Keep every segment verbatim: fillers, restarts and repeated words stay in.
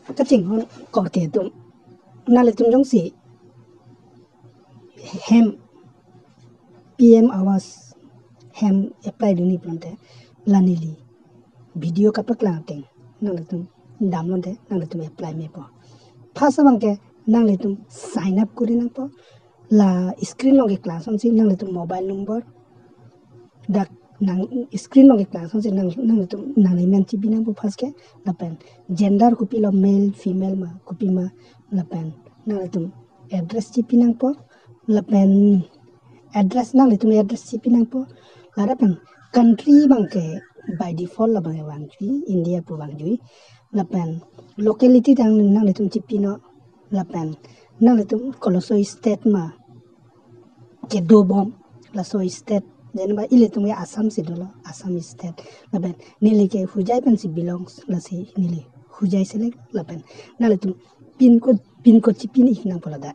Kachinghon korte atum, nanglitum jongsi hem P M Awas hem apply dunji pulote, la neli video kapaklang ateng nanglitum damlote nanglitum apply mepo. First abangke nanglitum sign up kuri nangpo. La screen along keklang asonsi nanglitum mobile number, dak nang screen along keklang asonsi nang, nanglitum nangli men chipi nangpo first ke, lapen gender kopilo, male female ma kopima, lapen nanglitum address chipi nangpo, lapen address nanglitum address chipi nangpo, lapen country abangke by default labang vangjuiji, India pu vangjuiji, lapen locality tang nanglitum chipi non, lapen nanglitum koloso state ma kedobom, laso state, jeneba ilitum ke Assam si dolo, Assam state, lapen neli ke Hojai pensi belongs, lasi neli Hojai select, lapen nanglitum pin code, pin code chipi ik nangpo ladak.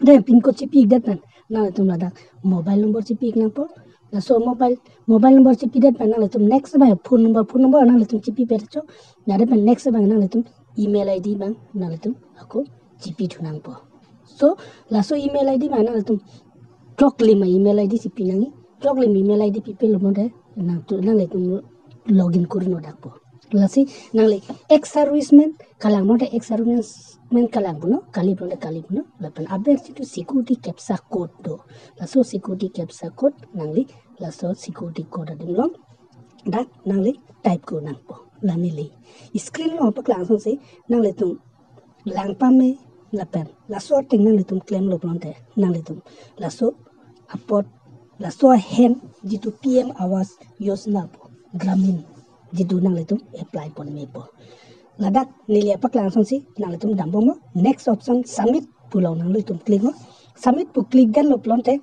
Then pin code chipi ikdet pen nanglitum ladak mobile number chipi ik nangpo. Laso mobile, mobile number chipidet pen nanglitum next abang phone number, phone number nanglitum chipi pet cho. Ladak pen next abang nanglitum email I D abang nanglitum ako chipi thu nangpo. So laso email I D abang nanglitum kloklim email I D chipi nangji. Kloklim email I D pipe lote nangtum, nanglitum login kuri non dakpo. Lasi nangli ex serviceman kalang pulote ex serviceman kalang punon, kali pulote kali punon, lapen aber jitu security captcha code do, laso security captcha code nangli laso security code adim along dak nangli type kuri nangpo. La neli screen along paklang asonsi nanglitum lang pame, lapen laso ateng nanglitum klemlo pulote nanglitum laso apot, laso ahem jitu P M Awas Yojana pu Gramin, jitu nanglitum apply pon mepo. Ladak neli paklang asonsi nanglitum dambomnon, next option submit pu along nanglitum click non. Submit pu click detlo pulote,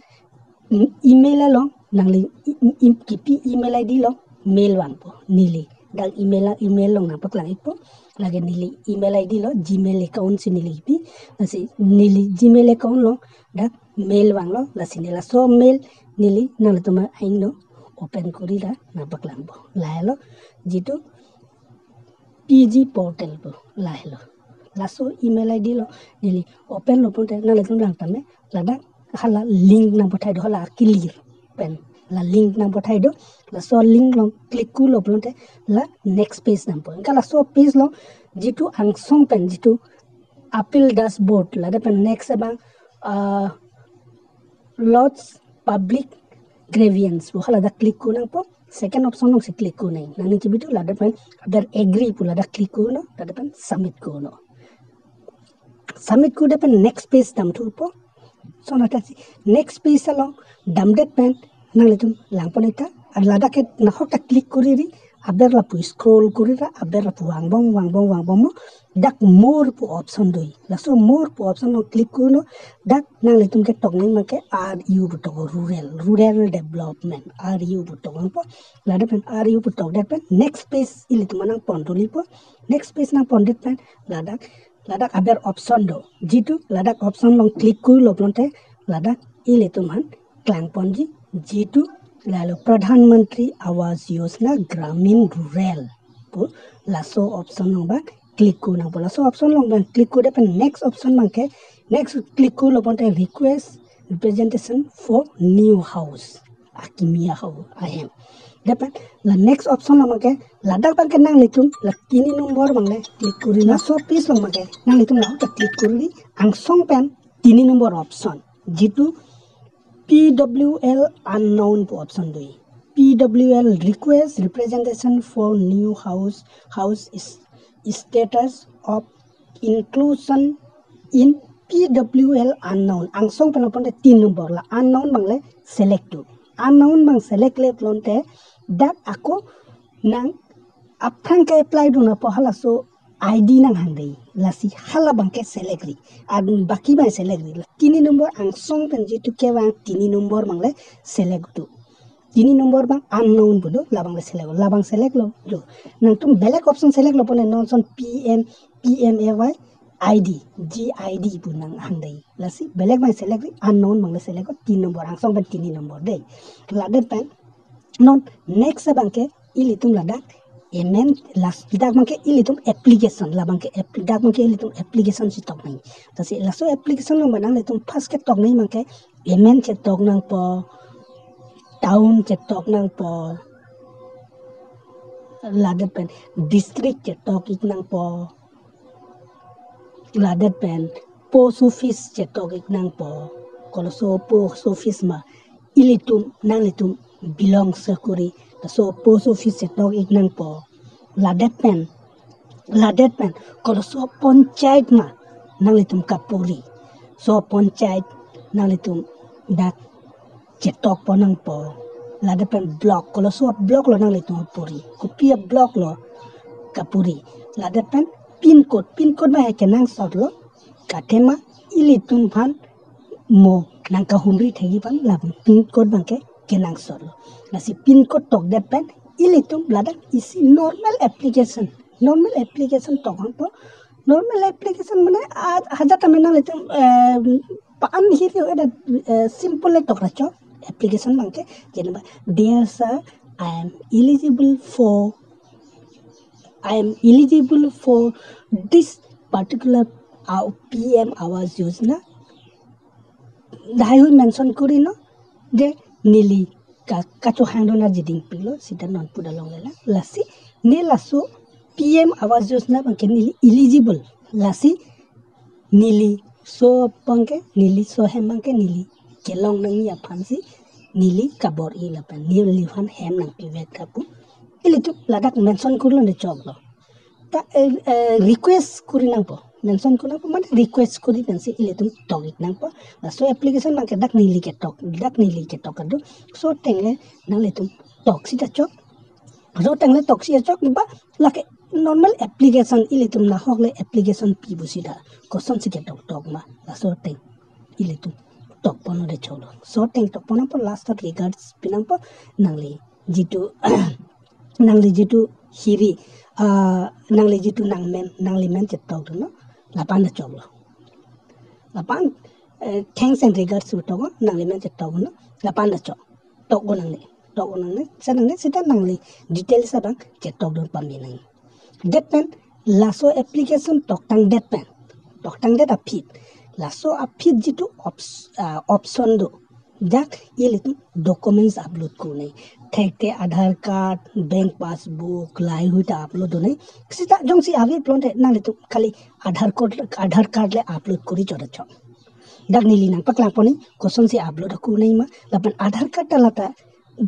mm, email along nangli i-, i-, i-, kipi email I D along mail vangpo neli. Dak email, email along nangpaklang ikpo. Lake neli email I D lo, Gmail account si neli kipi. Lasi neli Gmail account along dak mail vanglo, lasi neli laso mail neli nanglitum ahin non open kuri dak nangpaklangpo. Lahelo jitu P G portal pu, lahelo. Laso email I D lo, neli open lo pulote nanglitum lang tame, ladak hala link nangpathai do, hala kilir pen la link nangpathai do. Laso link along click kurilo pulote la next page dampo. Anke laso page along jitu angsong pen jitu appeal dashboard, ladak pen next abang, ah, lodge public grievance pu, haladak click kuri nangpo. Second option alongsi click kuri nang. Nangning chipi thu ladak pen aber agree pu ladak click kuri non, ladak pen submit kuri non. Submit kurdet pen next page dam thupo. So nata si next page along damdet pen nanglitum lang pon ik tha. Ar ladak ke nahok ta click kuri ri, aber lapu scroll kuri ra, aber lapu vangbom, vangbom, vangbomnon, dak more pu option doji. Laso more pu option along click kuri non, dak nanglitum ketok nangji abangke R U pu tok, rural, rural development, R U pu tok nangpo. Ladak pen R U pu tokdet pen next page ilitum nangpon thulipo. Next page nangpondet pen ladak, ladak aber option do. Jitu ladak option along click kurilo pulote ladak ilitum aphan klang ponji, jitu lahelo Pradhan Mantri Awas Yojana Gramin Rural pu laso option along abang click kuri nangpo. Laso option along abang click kurdet pen next option abangke, next click kurilo pulote request representation for new house, akimi ahau ahem. Lapen la next option along abangke, ladak abangke nanglitum la tini number abang le click kuri non. Laso page along abangke nanglitum la ta click kuri ri, angsong pen tini number option, jitu P W L unknown pu option doji. P W L request representation for new house, house is status of inclusion in P W L unknown. Angsong pen lapulote tin number, la unknown abang le select do. Unknown abang select le pulote dak ako nang aphrang ke-apply dun apot halaso I D nanghang dei. Lasi hala abangke select ri. Ar baki abang select ri. La tini number angsong pen jitu kevang tini number abang le select do. Tini number abang unknown pu do, labang le select lo, labang select lo. Jo. Nangtum belek option select lo pon non, son P M, P M A Y I D, G I D pu nanghang dei. Lasi belek abang select ri, unknown abang le select lo, tin number, angsong pen tini number dei. Ladak pen non next abangke ilitum ladak Amen, last dak abangke ilitum application, la abangke app-, dak abangke ilitum application chetok nangji. Lasi laso application along abang nanglitum first ketok nangji abangke amen chetok nangpo, town chetok nangpo, ladak pen district chetok ik nangpo, ladak pen post office chetok ik nangpo, koloso post office ma ilitum, nanglitum belong sekuri, laso post office chetok ik nangpo. Ladak pen, ladak pen koloso panchayat ma nanglitum kapuri, so panchayat nanglitum dak chetok pon nangpo. Ladak pen block, koloso block lo nanglitum puri, kopi a block lo kapuri. Ladak pen pin code, pin code ma hai kenangsot lo, athema ilitum aphan mo nangkahumri thekji aphan la pin code abangke kenangsot lo. Lasi pin code tokdet pen ilitum ladak isi normal application, normal application tok nangpo. Normal application mane a-, ajat tame nanglitum, eh, pa-an hiri ho, eda, eh, simple le tok ra chok application abangke, jenba, "Dear sir, I am eligible for, I am eligible for this particular, uh, P M Awas Yojana." Lahai hui mention kuri non, je neli ka, kachohang dun arjiding pilo, sita non puda longlelang. Lasi ne laso P M Awas Yojana abangke neli eligible. Lasi neli so abangke, neli so hem abangke neli kelong nangji aphansi neli kabor-i lapen neliphan hem nangpivet ka pu ilitum ladak mention kurlo ne choklo. Ta, eh, eh, request kuri nangpo, mention kuri nangpo, mane request kuri pensi ilitum tok ik nangpo. Laso application abangke dak neli ketok, dak neli ketok kedo. So ateng le nanglitum toksi ta chok. So ateng le toksi ta chok, ba lake normal application, ilitum nahok le application pi pusi dak kosonsi ketok tok ma, laso ateng ilitum tok pon nangde choklo. So ateng tok pon nangpo, last regards pi nangpo, nangli jitu, nangli jitu hiri, ah, nangli jitu nangmen, nanglimen chetok dun non, lapu-an ta choklo. Lapu-an, eh, thanks and regards pu tok non, nanglimen chetok dun non, lapu-an ta chok. Tok dun nangne, tok dun nangne, sa nangne sita nangli details abang chetok dun pame nang. Det pen laso application toktangdet pen, toktangdet aphi, laso aphi jitu ops-, ah, option do, dak ilitum documents upload kurnei. Thekte Aadhaar card, bank passbook, lahai hui ta upload dun nai. Sita jongsi ave pulote nanglitum kali Aadhaar card, Aadhaar card le upload kuri chot ta chok. Dak neli nangpaklang pon nai, kosonsi upload kurnei ma, lapen Aadhaar card ta lata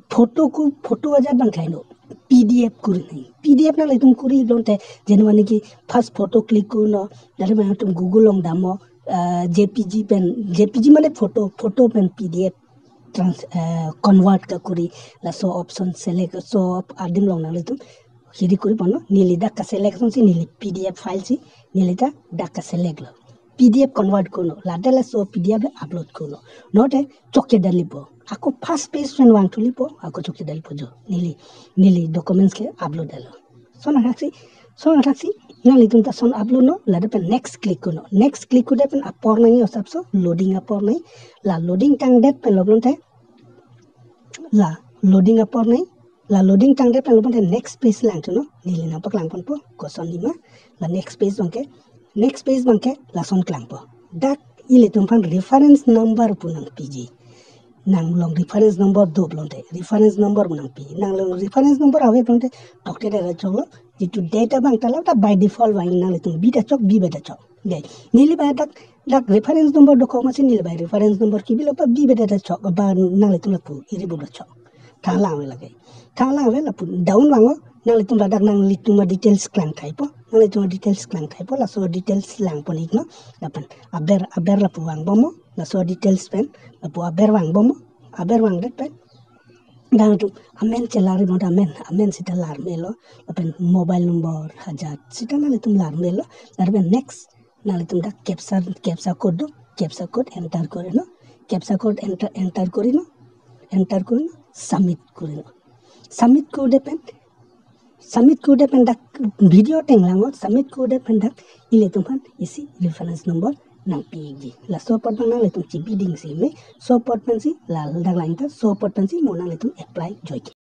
photo ku, photo ajat abang kaino, P D F kurnei. P D F nanglitum kuri pulote, jenba niki first photo click kurnon, ladak abang tum Google along damnon, ah, J P G pen, J P G mane photo, photo pen P D F trans-, eh, convert ka kuri, laso option select, so adim along nanglitum hiri kuri ponnon, neli dak ka selection si, neli P D F file si, neli ta dak ka select lo. P D F convert kurnon, ladak laso P D F le upload kurnon. Note chokche detlipo. Ako first page pen vangthulipo, ako chokche detlipo jo. Neli, neli documents ke upload detlo. Lason athaksi, lason athaksi, nanglitum ta lason upload non, ladak pen next click kurnon. Next click kurdet pen apor nangji osapso, loading apor nangji. La loading tangdet pen lo pulote, la loading apor nangji, la loading tangdet pen lo pulote next page langthunon, neli nangpaklang ponpo, kosonsi ma, la next page abangke, next page abangke lason klangpo. Dak ilitum aphan reference number pu nangpiji. Nang along reference number do pulote, reference number pu nangpi. Nang along reference number ave pulote, tokte det ta choklo, jitu date abang ta la ta by default vang nanglitum bi ta chok, bibe ta chok. Dei, neli abang dak, dak reference number dokok masi neli abang reference number kebilo, ba bibe det ta chok, ba nanglitum lapu iri buk ta chok. Thang lang ave lake. Thang lang ave lapu down vangnon, nanglitum ladak nanglitum adetails klangthaipo, nanglitum adetails klangthaipo, laso details lang pon iknon, lapen aber, aber lapu vangbomnon, laso details pen, lapu aber vangbomnon, aber vangdet pen, nangtum amen chelar-i mot amen, amen sita lar melo, lapen mobile number ajat sita nanglitum lar melo, lapen next, nanglitum dak captcha, captcha code do, captcha code enter kurinon, captcha code enter, enter kurinon, enter kurinon, submit kurinon. Submit kurdet pen, submit kurdet pen dak video ateng langnon, submit kurdet pen dak ilitum aphan isi reference number nangpiji. Laso apot abang nanglitum chibiding si me, laso apot pensi, la dak lang ta, laso apot pensi mo nanglitum apply joike.